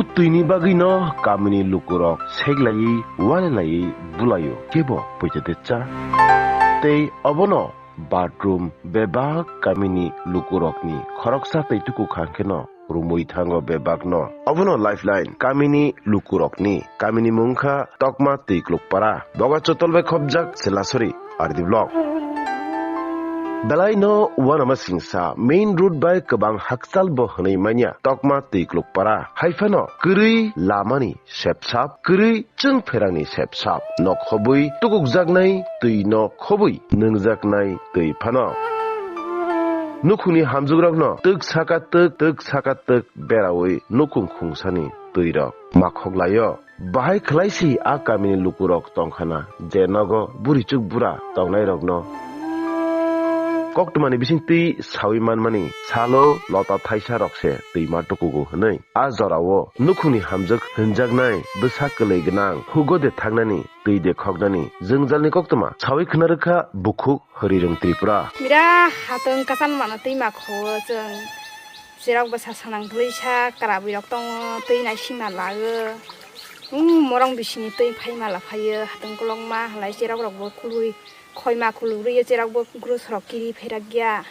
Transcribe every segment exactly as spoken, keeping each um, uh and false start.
Twini bagwino kamini lukurok seklaiwi, walelaiwi bulaio, kebo poito de cha. Tei obono bathroom bebak kamini lukurokni khoroksa tei tuku kha kheno rumwi thango bebakno. Obono lifeline kamini lukurokni. Kamini mung kha Tokma Twiklukpara. Boga chotol bai khopjak Selasori R D block. Belai no uanama singsa main road bai kwbang hakchal bo hwnwi manya Tokma Twiklukpara. Haiphano kwrwi lamani sepsap, kwrwi chwng pherangni sepsap. Nok khobwi tukukjaknai twi, nok khobwi nwngjaknai twi phano. Nukhungni hamjukrokno twk saka twk, twk saka twk berawi nukhung khungsani twirok makhok laio. Bahai khwlaisi a kamini lukurok tongkhana, je nogo burichuk bura tongnairokno koktwmani bising twi sawi manmani salo lota thaisa rokse twima tukugo hwnwi. A jorao nukhungni hamjwk hwnjaknai bwsa kwlwi gwnang, hugo de thaknani, twi de khoknani jwngjalni koktwma sawi khna rwkha bukhuk Hwrwirwng Tripura. Mira hatwng kasan mano twi ma kho chwng. Cherok bwsa sanang twi sa kwrabwi rok tongo, twi naisingna lago. Umm, morong bisini twi phaima laphaio, hatwng kolokma halai cherok rokbo kului, khoima kulugriyo cherokbo grus rok kiri phairakya.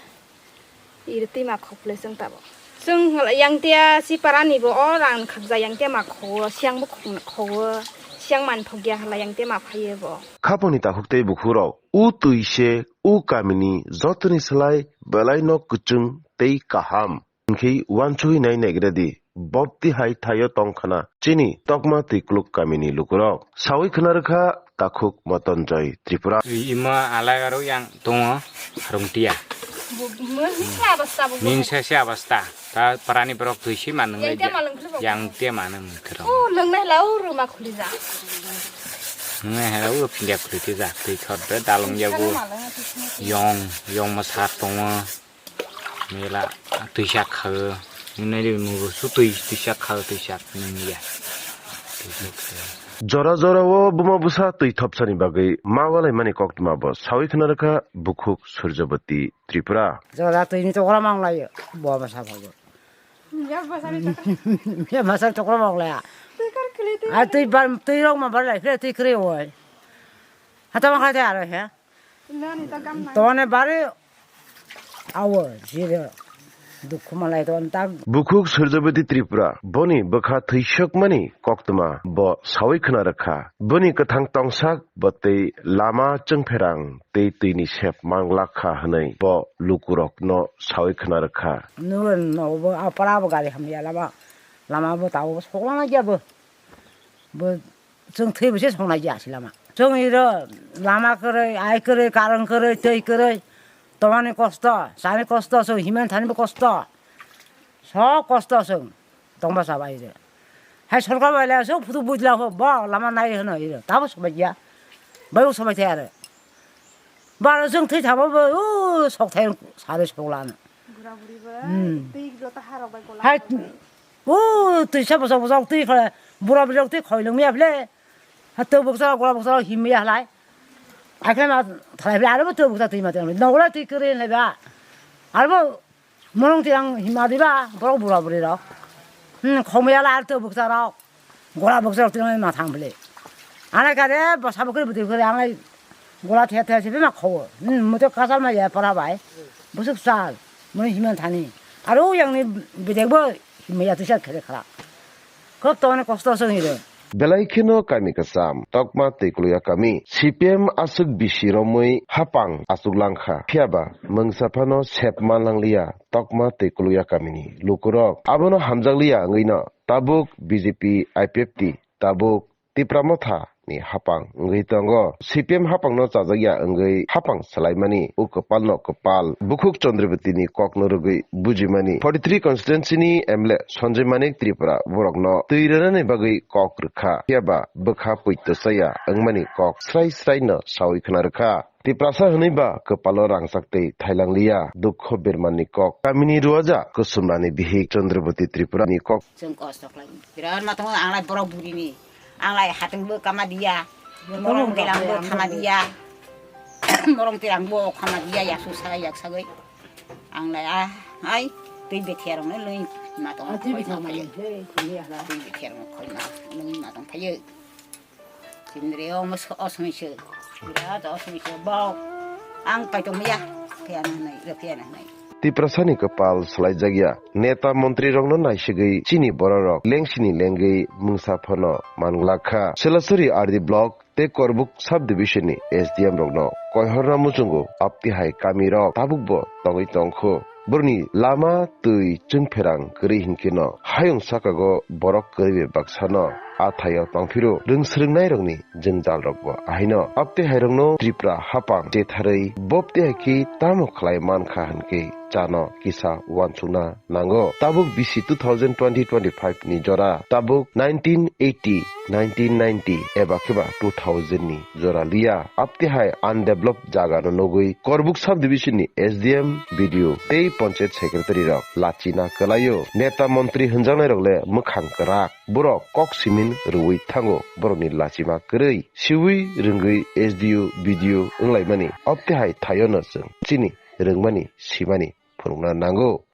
Iri twi ma khok le chwng tabo. Chwng yang tia si parani bo o rang khakja yang tia ma kho, siang bo khok, kho, siang man thokya hala yang tia ma phaiyo bo. Khaponi takhuk tei bukhurok, u twi se, u kamini jotoni slai belai no kwchwng tei kaham. Hinkhe uansugwi nai naigra di, bopti hai thaio tong khna chini Tokma Twikluk kamini lukurok. Sawi khna rwkha takhuk Motonjoy Tripura. Ima alai aro yang tongo harung tia. Minsa se abasta. Ta parani borok twi si manung yang tia malung khulu. Yang tia manung khulu. Oh, lung nai lau ruma khuli ja. Nung nai lau pindia khuli ti ja. Twi thot be dalung jago. Yong, yong ma sar tongo. Mela twi sak kha. Nung nai ri nung su twi, twi sak kha, twi sak nung ya. Jora jora o buma bwsa twi thopsani bagwi ma walai mani koktwma bo sawi khna rwkha bukhuk Surjabati Tripura. Jora twi ni tokra mang lai bo bwsa phago. Ya bwsa ni tokra. Ya bwsa tokra mang lai. Twi kar khli twi. A twi bar, twi rok ma bar lai khle twi kre oi. Hata ma khai te aro he. Nani to gam nai. To ne bare awo jire dukhu malai to tak. Bukhuk Surjabati Tripura boni bwkha thwisokmani koktwma bo sawi khna rwkha. Boni kwthang tongsak bo tei lama chwngpherang tei twini sep manglak kha hwnwi bo lukurokno sawi khna rwkha. Nuro no bo apara bo gari hamya lama, lama bo tao sokma ya bo. Bo chwng thwi bo se soknai ya si lama. Chwng iro lama kwrwi, ai kwrwi, karang kwrwi, twi kwrwi, tomani kosto, sani kosto, chwng himan thani bo kosto. Sok kosto chwng tongma chaba ire. Hai sorkar bai le sok phutu bujla ho, bo lama nai hwno ire. Tabo sobai ya. Bai bo sobai thai are. Baro chwng thwi thabo bo, u, sok thai sari sok lana. Gura guri bo, hmm, twi jota harok bai gola. Hai, harok bai. U, twi sa bosok bosok twi kha, bura bura twi khoi lung ya phle. Ha to boksa gola boksa him ya halai. Ai khe ma thalai phle, aro bo to boksa twi ma twi. Nogla twi kre nai ba. Aro bo Morong ti ang hima diba, borok bura buri rok. Hmm, khomya la ar to bukcha rok. Gola bukcha rok ti ma thang bele. Anai kare, basa bukri budi bukri anai gola the the sibe ma khowo. Hmm, muto kasal ma ya para bai. Busuk sal, mui himan thani. Aro yang ni bidek bo hima ya tisa khere khara. Khub tongni kosto se wngwi rw. Belai kheno kami kwcham, Tokma tei Kuluya kami. C P M aswk bisi romwi hapang achuk langkha. Phiyaba mungsa phano sep man langliya Tokma tei Kuluya kamini lukurok. Abono hamjakliya wngwino tabuk B J P I P F T, tabuk Tipra Motha ni hapang wngwi tongo. C P M hapangno chajakya wngwi hapang swlaimani o kwpalno kwpal bukhuk Chandrabati ni kokno rwgwi bujimani. Forty three constituency ni M L A Sanjay Manik Tripura borokno twi rwnani bagwi kok rwkha, phiyaba bwkha poito chaya wngmani kok srai srai no sawi khna rwkha. Tiprasa hwnwi ba kwpalo rangchak twi thailang liya, dukho bermanni kok. Kamini ruaja Kusumrani bihik Chandrabati Tripura ni kok. Chwng kosto khlai. Birat ma tongo, ang lai borok burini. Ang lai hatungbo kama diya. Morong terangbo thama diya. Morong terangbo khama diya, yasu sagai yak sagai. Ang lai, ah, ai, twi bethiya rokno loi Ma tong Ati khoi bithang ma mani, phaiyo. Hei, khoi ya la. Twi bithang ma khoi ma, nung ma tong phaiyo. Tindri o mos-, osomisa. Birat osomisa bok. Ang pai tong ya. Phiya na nai, phiya na nai. Tiprasani kwpal swlaijakya. Neta montrirokno naisigwi chini bororok lengsini lengwi mungsa phano manglakha. Solasuri R D block tei Korbuk subdivision ni S D M rokno koihorna muchungo aptihai kamirok tabukbo tongwi tongkho. Borokni lama twi chwngpherang kwrwi hinkhe no hayung sakago borok kwrwi bai baksano a thaio tongphiro rwngsrwngnairokni jwngjalrokbo ahaino. Aptihairokno Tripura hapang chetharwi boptihaikhe tamo khlai mankha hinkhe chano kisa uansukna nango. Tabuk bisi two thousand twenty twenty-five ni jora, tabuk nineteen eighty, nineteen ninety eba kheba two thousand ni jora liya. Aptihai undeveloped jaga no nugwi Korbuk subdivision ni S D M, B D O tei Panchayat Secretary rok lachina kwlaio. Neta montri hwnjaknai rok le mwkhang kwrak. Borok kok simin rwui thango. Borokni lachima kwrwi. Siwi rwngwi S D O, B D O wnglaimani. Aptihai thaio no chwng chini rwngmani simani phunukna nango.